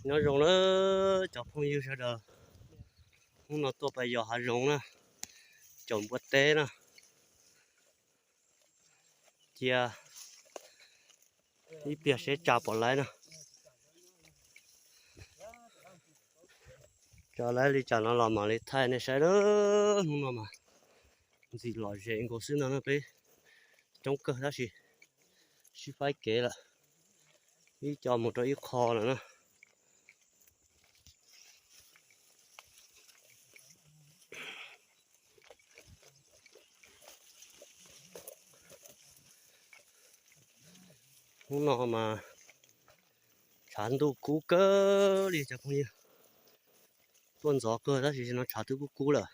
Nyob zoo na cov phooj ywg sawv daws, hnub no tuaj pas yos hav zoov na, caum npua teb na, cia ib pliag seb tsa pom lawv na. Tsa lawv li cas no los mam li thaij nej saib na. Hnub no mas ntxim lom zem nkaus xwb no na, peb coob kawg tab sis sib faib kev lawm, ib co mus rau ib qho lawm na. Hnub no mas tshav ntuj kub kawg li cov phooj ywg. Tuaj ntxov kawg tab sis no tshav twb kub kub lawm.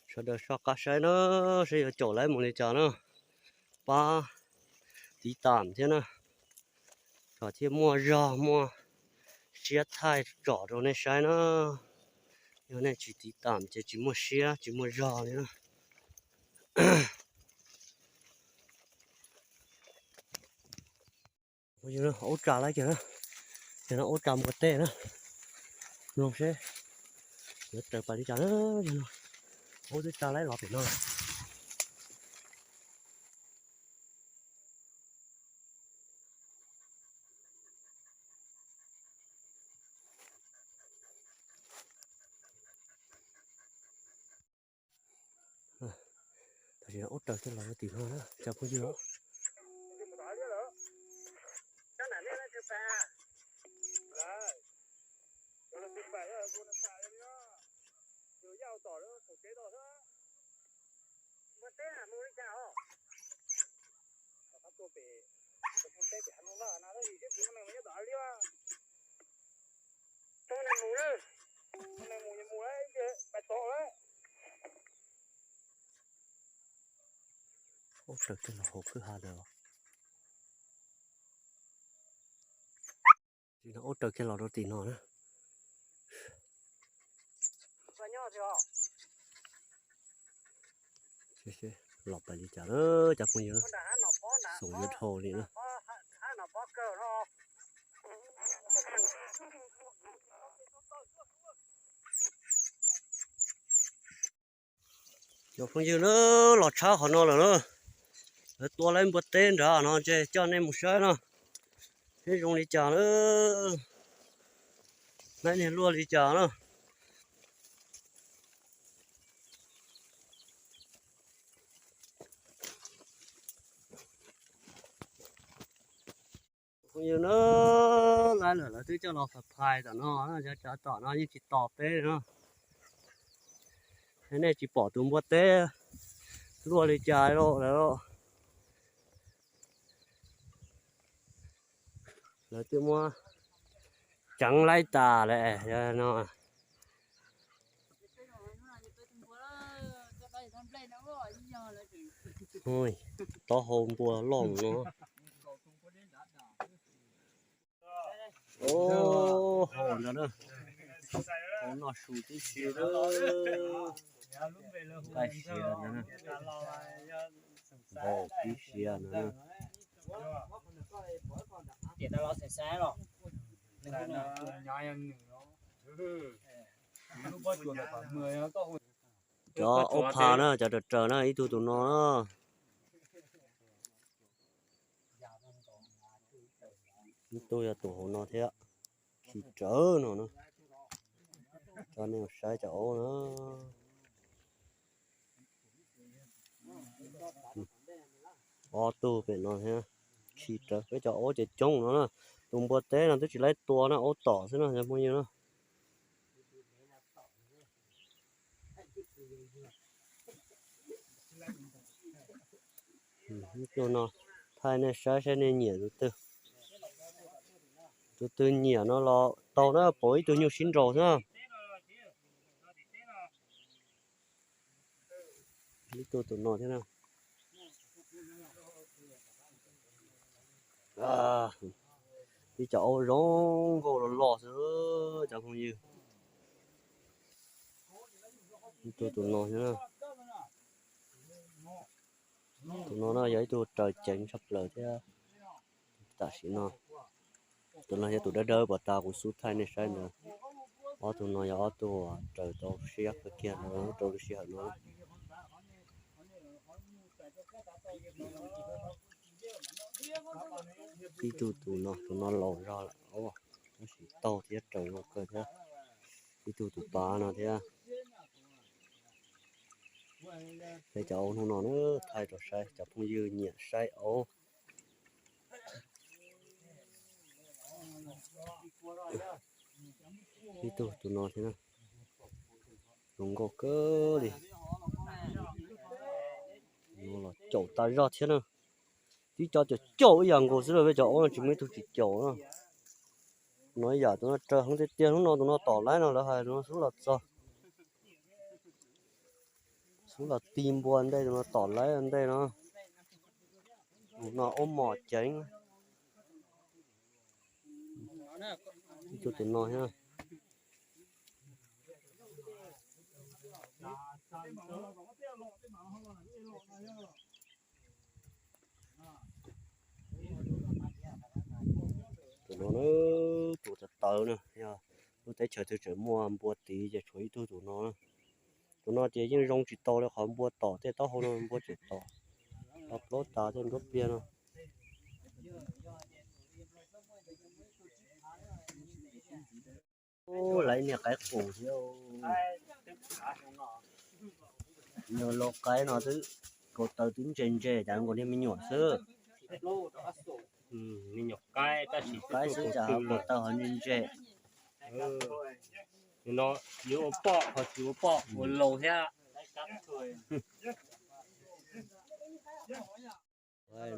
Sawv daws soj qab saib na, seb yuav caum lawv mus li cas na. Pab tiv tam thiab na, kom thiaj muaj zog muaj siab thaij tsom rau nej saib na. Yog nej tsis tiv tam ces tsis muaj siab tsis muaj zog li na. Ub, tsa lawm kiag na, ces no ub tsa npua teb na. Mloog seb yuav raws pas li cas na. Ub, twb tsa lawm los pem no. Tam sim no ub raws kiag los rau tim no na cov phooj ywg. Ub raws kiag los hauv kwj ha lawm. Ub raws kiag los rau tim no na. Los pas li cas na cov phooj ywg na, xoom yuav dhau li na. Cov phooj ywg na, los tshab qhov no lawm na. Lawv tua lawv npua teb nrad no ces coj nej mus saib no, seb zoo li cas na, lawv niag luaj li cas na. Phooj ywg na, lawv lawm lawv twb coj los phais phais tom no, cov tom no yeej tsis tos peb no. Nej tsis pom tus npua teb luaj li cas lawm. Lawv twb muab ceev laib tas lawm no. Taub hau npua loj no. Hau ntawd na, hau noj su tib si, nqaij siav ntawd na, npau tib siav ntawd na. Cov aub pha na, cov raws raws na, ib tug tus no na. Ib tug yog tus hauv no thiab, khi rawv no na. Cov nej saib cov aub na. Ob tug pem no thiab, khi rawv. Peb cov aub ces coob no na. Tus npua teb no twb tsis laib tua na, aub tom xwb no cov phooj ywg na. Tus no thaij nej saib saib nej nyiam tus twg. Tus twg nyiam no los tau na, pauv ib tug nyuj sib nraus xwb. Ib tug tus no thiab na. Ib cov aub zoo nkauj los loj xwb cov phooj ywg. Ib tug tus no thiab na. Tus no no yog ib tug raws ceev tshaj plaws thiab. Tam sim no, tus no yog tus dawb dawb pom tas kuv xub thaij nej saib ntawd. Ob tug no yog ob tug uas raws tau siab kawg kiag rau lub sij hawm no. Ib tug tus no, tus no laus zog lawm, tab sis taug thiab raws zoo kawg thiab. Ib tug tus pav no thiab. Peb cov aub hnub no na, thaij rau saib cov phooj ywg nyiam saib aub. Ib tug tus no thiab, zoo nkauj kawg li. Los caum tas zog thiab na. Tib co caum caum ib yam nkaus xwb, peb cov aub no tsis muaj ib tug tsis caum na. No ib yam tus no raws heev tiag tiag, hnub no tus no tom laib no lawv hais tus no xub los txog. Xub los tig npua ntej, tus no tom laib ntej no. Tus no aub mos ceev. Ib tug tus no thiab. Tus no, tus tawv tawv na, yog lub teb chaws twg tseem muaj npua tiv ces tshuav ib tug tus no. Tus no ces yeej zoo tsis tau li qhov npua tom tej taub hau no, npua tseem tom, tom plaub tas tej nruab pliag no. Ub, lawv niag qaib qus thiab. Nws lau qaib no twb, kaus taw twb ntse ntse, cas nkaus niag me nyuam xwb. Me nyuam qaib tab sis qaib xwb cas kaus taw ho ntse ntse. No yuav ua poj ho tsis ua poj, ua laus thiab. Qaib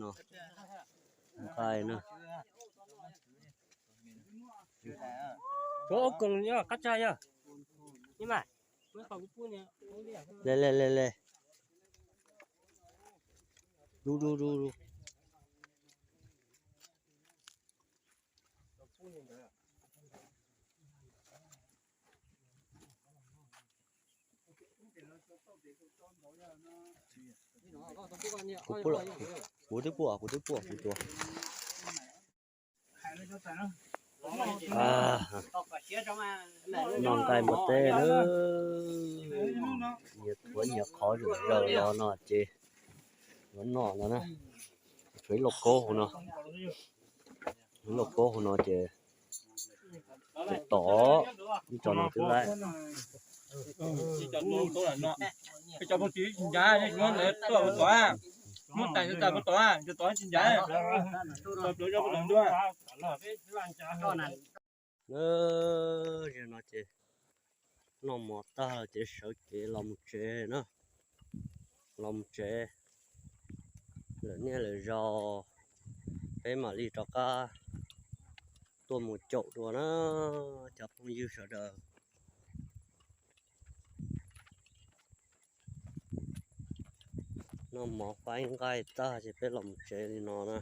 no, nqaij no. Tshuav ua koos yog qab tsa yog. Le le le le. Du du du du. Kuv pub los, kuv twb pub, kuv twb pub kuv tua. Noj nqaij npua teb na, nyias qhuav nyias qhov zom zaws los no ces yuav noj no na. Tshuav ib lauj kaub hauv no, ib lauj kaub hauv no ces tom, ib co no twb laib. Zaum no ces noj mov tag ces sawv kev los mus tsev na, los mus tsev. Lwm niaj lwm zaus peb mam li rov qab tuaj mus caum dua na cov phooj ywg sawv daws. Noj mov faib nqaij tag ces peb los mus tsev li no na.